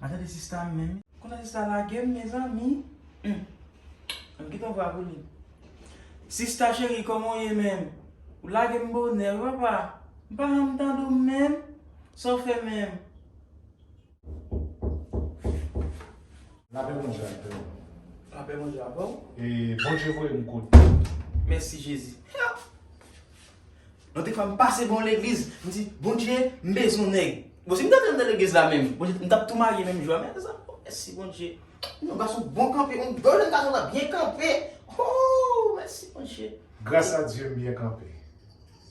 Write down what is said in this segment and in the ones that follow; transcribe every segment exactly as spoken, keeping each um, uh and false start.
Atande sista m menm. Konsa sista lage m, mezanmi. Hmm. Ann kite yon vwa pou li. Sista cheri, kòman w ye menm? Ou lage m bonè, wi papa. M pa janm tande w menm. Sa w fè menm? Lapè Bondye avè w. Lapè Bondye avè w. E Bondye voye m kote w. Mèsi Jezi. Lòt fwa m pase bò yon legliz, m di, Bondye, m bezwen yon nèg. Bon, si m t antre nan legliz la menm, Bondye, m t ap tou marye menm jou a. Men sa, oh, mèsi Bondye. Yon gason bon kanpe, yon bèl jèn gason la byen kanpe. Oh, mèsi Bondye. Gras a Dye, m byen kanpe.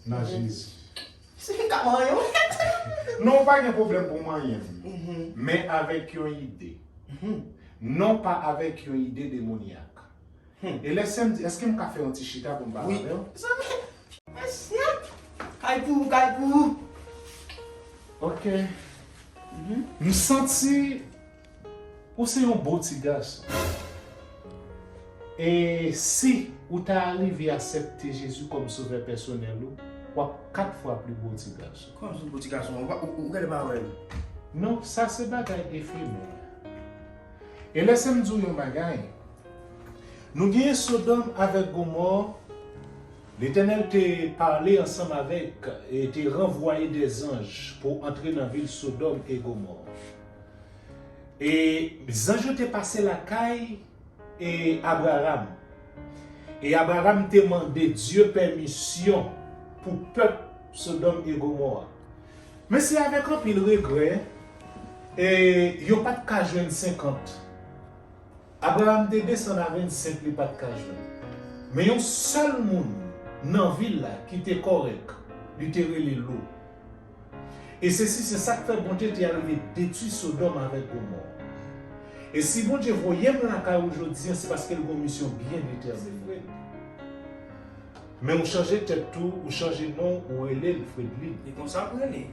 Nan Jezi. Si m ka manyen w. Non, ou pa gen pwoblèm pou manyen m. Men avèk yon ide. Non pa avèk yon ide demonyak. E lè sè m di, èske m ka fè yon ti chita pou m pale avè w? Zanmi, mesye, kay pou ou, kay pou ou. Ok. M santi ou se yon bon ti gason. E si ou ta rive aksepte Jezi kòm sovè pèsonèl ou, w ap kat fwa pli bon ti gason. Kòman se yon bon ti gason? Ou, ou, ou gade pa wè l? Non, sa se bagay efemè. E lè sè m di w yon bagay, nou genyen Sodòm avèk Gomò, Letènèl te pale ansanm avèk, e te ranvwaye dèzanj pou antre nan vil Sodòm e Gomò. E zanj yo te pase lakay, e Abraram. E Abraram te mande Dye pèmisyon pou pèp Sodòm e Gomò a. Men se avèk anpil regrè, e yo pa t ka jwenn senkant. Abraram te desann a vennsenk, li pa t ka jwenn. Men yon sèl moun nan vil la ki te kòrèk, li te rele Lo. E se si, se sa k fè Bondye te arive detwi Sodòm avèk Gomò. E si Bondye voye m lakay ou jodi a, se paske l gen yon misyon byen detèmine. Men ou chanje tèt tou, ou chanje non, ou rele l Fredlin. E konsa m rele.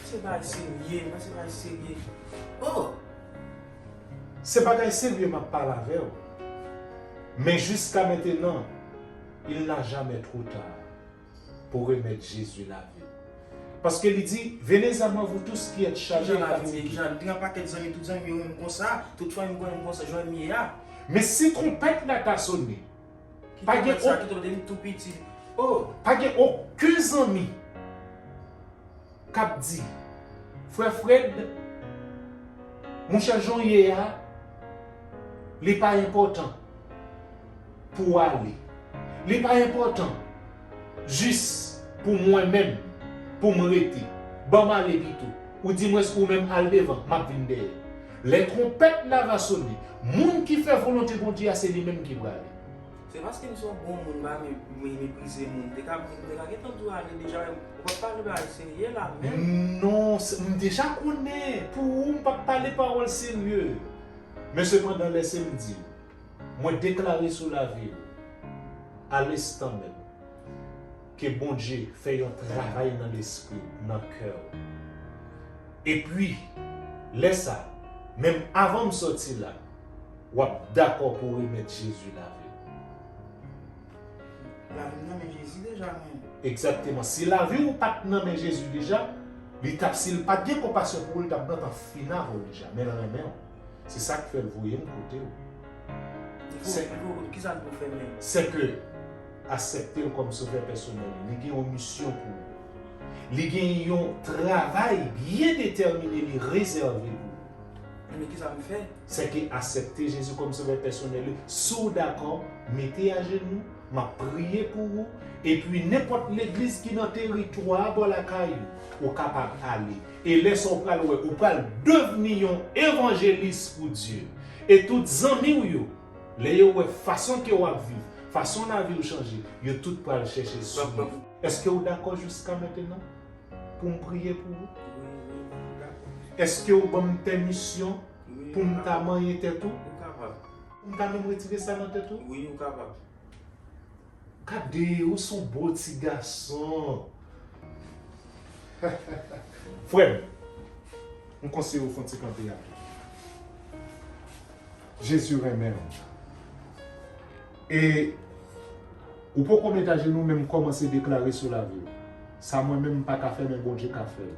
Se bagay serye, men se bagay serye. Oh! Se bagay serye m ap pale avè w. Men jiska mentenan, il n'a jamais trop tard pour remettre Jésus la vie. Paske li di, venez à moi, vous tous qui êtes chargés et fatigués. Kijan lavi m ye, kijan, m te gen yon pakèt zanmi, tout zanmi yo renmen m konsa, tout fanmi m konnen m konsa, jan m ye a. Men si twonpèt la ta sone, pa gen sa, kite m tou piti. Oh, pa gen okenn zanmi k ap di, frè Fred, monchè, jan w ye a, li pa enpòtan pou w ale. Li pa enpòtan jis pou mwen menm, pou m rete. Ban m ale pito. Ou di mwens ou menm al devan, m ap vin dèyè. Lè twonpèt la va sone, moun ki fè volonte Bondye a, se li menm ki prale. Se paske m se yon bon moun, m pa renmen meprize moun. M te ka, m te ka gentan tou ale deja, ou pa t pale bagay serye la menm. Non, se, m deja konnen, pou ou, m p ap pale pawòl serye. Men sepandan, lè se m di, mwen deklare sou lavi w, a lestan menm, ke Bondye fè yon travay nan lespri w, nan kè w. Epi, lè sa, menm avan m sòti la, w ap dakò pou w remèt Jezi lavi w. Lavi m nan men Jezi deja, men. Egzakteman. Si lavi w pa t nan men Jezi deja, li t ap, si l pa t gen konpasyon pou ou, li t ap gentan fin avè w deja. Men l renmen w. Se sa k fè l voye m kote w. Li voye, li voye w kote w, kisa l pou fè menm? Sèke aksepte l kòm sovè pèsonèl ou. Li gen yon misyon pou ou. Li gen yon travay byen detèmine li rezève pou ou. Ebyen, kisa m fè? Sèke aksepte Jezi kòm sovè pèsonèl ou. Si w dakò, mete ajenou, m ap priye pou ou. Epi, nenpòt legliz ki nan teritwa a bò lakay ou, ou kapab ale. E lè sa w pral wè, ou pral devni yon evanjelis pou Dye. E tout zanmi w yo, lè yo wè fason ke w ap viv, fason lavi w chanje, yo tout pral chèche sou ou. Èske w dakò jiska mentenan pou m priye pou ou? Èske w ban m pèmisyon pou m ta manyen tèt ou? Pou m ta menm retire sa nan tèt ou? Gade, ou se yon bon ti gason. Frè m, m konseye w fè yon ti kanpe a tou. Jezi renmen w. E ou poko met ajenou, men m kòmanse deklare sou lavi w. Sa mwen menm m pa ka fè, men Bondye ka fè l.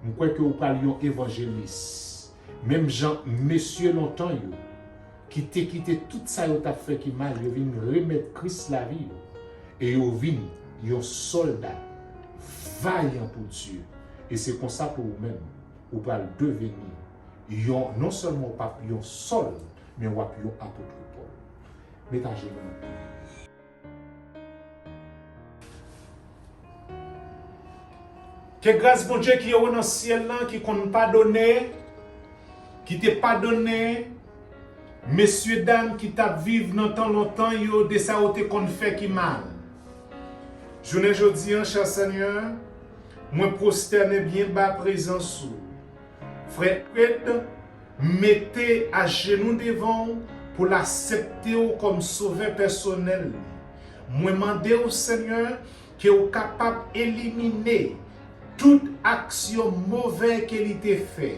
M kwè ke ou pral yon evanjelis. Menm jan mesye lontan yo, ki te kite tout sa yo t ap fè ki mal, yo vin remèt Kris lavi yo. E yo vin yon sòlda vayan pou Dye. E se konsa pou ou menm, ou pral deveni yon, non sèlman w p ap yon Sòl, men w ap yon apot Pòl. Met ajenou nou. Ke gras Bondye ki yo nan syèl lan, ki konn padone, ki te padone mesye dam ki t ap viv nan tan lontan yo de sa yo te konn fè ki mal. Jounen jodi an, chè Senyè, mwen pwostène byen ba prezans ou. Frè Fred, mete ajenou devan w pou l aksepte w kòm Sovè pèsonèl li. Mwen mande w, Senyè, ke w kapab elimine tout aksyon move ke li te fè.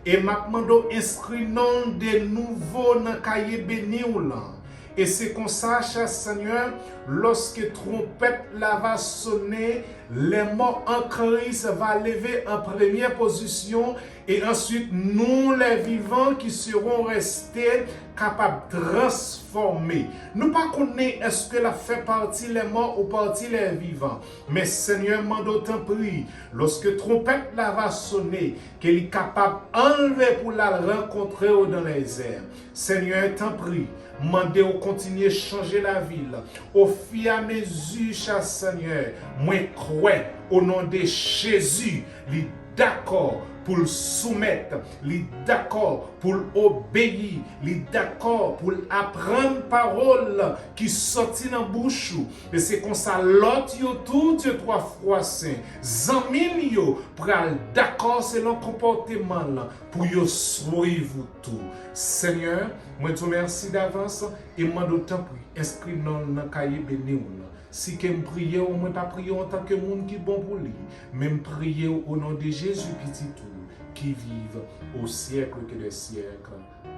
E m ap mande w enskri non l de nouvo nan kaye beni w lan. E se konsa, chè Senyè, lòske twonpèt la va sone, les morts en Christ va lever en première position, et ensuite nous, les vivants qui serons restés, kapab transfòme. Nou pa konnen èske l ap fè pati les morts ou pati les vivants. Men Senyè, mande w tanpri, lòske twonpèt la va sone, ke li kapab anlve pou l al rankontre w dans les airs. Senyè, tanpri, mande w kontinye chanje lavi l. Ofiramezi, chè Senyè, mwen kwè, o non de Jezi, li dakò pou l soumèt, li dakò pou l obeyi, li dakò pou l aprann pawòl ki sòti nan bouch ou. E se konsa lòt yo tou, de twa fwa sen, zanmi l yo, pral dakò selon konpòteman l pou yo swiv ou tou. Senyè, mwen di w mèsi davans e m mande w tanpri, enskri non l nan kaye beni w lan. Si ke m priye w, mwen pa priye w antanke moun ki bon pou li, men m priye w o non de Jezi, Pitit ou, ki viv o syèk de syèk.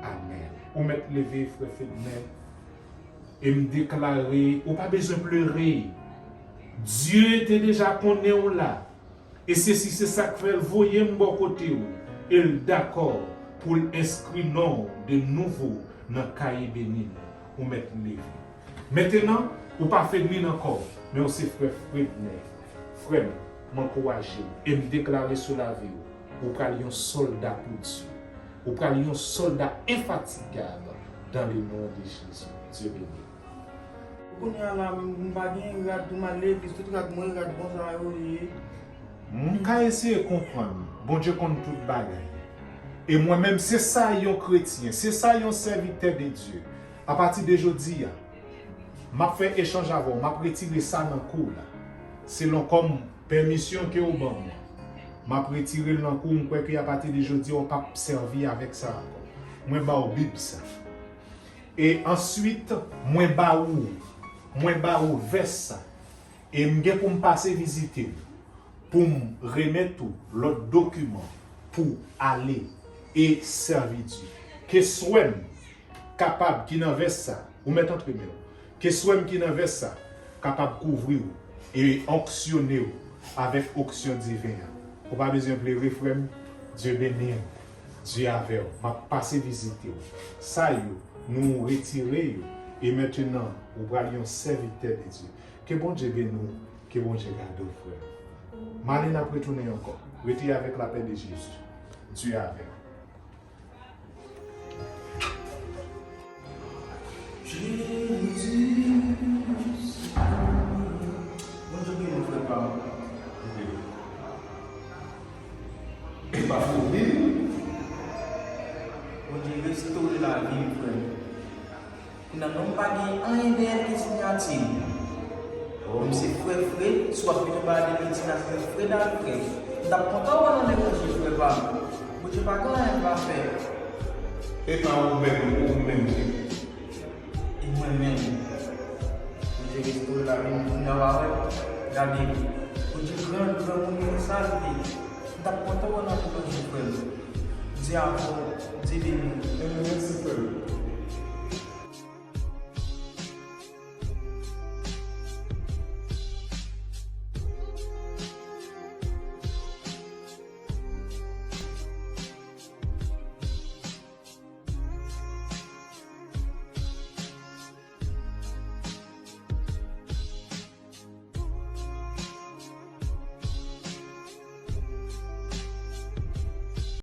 Amèn. Ou mèt leve, frè Fednè, e m deklare, ou pa bezwen plere. Dye te deja konnen w la. E se si se sa k fè l voye m bò kote w, e l dakò pou l enskri non w de nouvo nan kaye beni l. Ou mèt leve. Mentenan, ou pa Fedlin ankò, men w se frè Frednè. Frè m, m ankouraje w e m deklare sou lavi w, ou pral yon sòlda pou Dye. Ou pral yon sòlda enfatigab dans le nom de Jésus. Dieu béni. Kounye a la, m pa gen rad pou m al legliz, tout rad mwen, rad konsa yo ye. M ka eseye konprann, Bondye konn tout bagay. E mwen menm, se sa yon kretyen, se sa yon sèvitè de Dye. Apati de jodi a, m ap fè echanj avè w, m ap retire sa nan kou w la. Selon kòm pèmisyon ke w ban mwen, m ap retire l nan kou w, m kwè ke apati de jodi a, w p ap sèvi avèk sa ankò. Mwen ba w Bib sa. E answit, mwen ba ou, mwen ba ou vès sa. E m gen pou m pase vizite w, pou m remèt ou lòt dokiman pou ale e sèvi Dye. Ke swè m kapab ki nan vès sa, ou mèt antre men w. Ke swè m ki nan vès sa kapab kouvri w e onksyone w avèk onksyon diven an. Ou pa bezwen plere, frè m. Dye beni w. Dye avè w. M ap pase vizite w. Sa yo, nou retire yo. E mentenan, ou pral yon sèvitè de Dye. Ke Bondye beni w. Ke Bondye gade w, frè m. Male n ap retounen ankò. Rete avèk lapè de Jezi. Dye avè w. Jezi, Bondye beni w, frè pa m. Wi. E pa fobi. Bondye restore lavi m, frè. Kounya non m pa gen anyen dèyè l ki sinyati m. Menm se frè Fred, si w ap vin anba de Medina, se frè Fred Alfred. M t ap kontan wè w nan levanjil, frè pa m. Bondye pa gen anyen l pa fè. E pa ou menm, ou menm tou. E mwen menm. Bondye restore lavi m, kounya w a wè. Gade, Bondye gran, granmoun konsa l ye. M t ap kontan wè w nan levanjil, frè m. Bondye avè w, Bondye beni w. Enben, mèsi, frè m.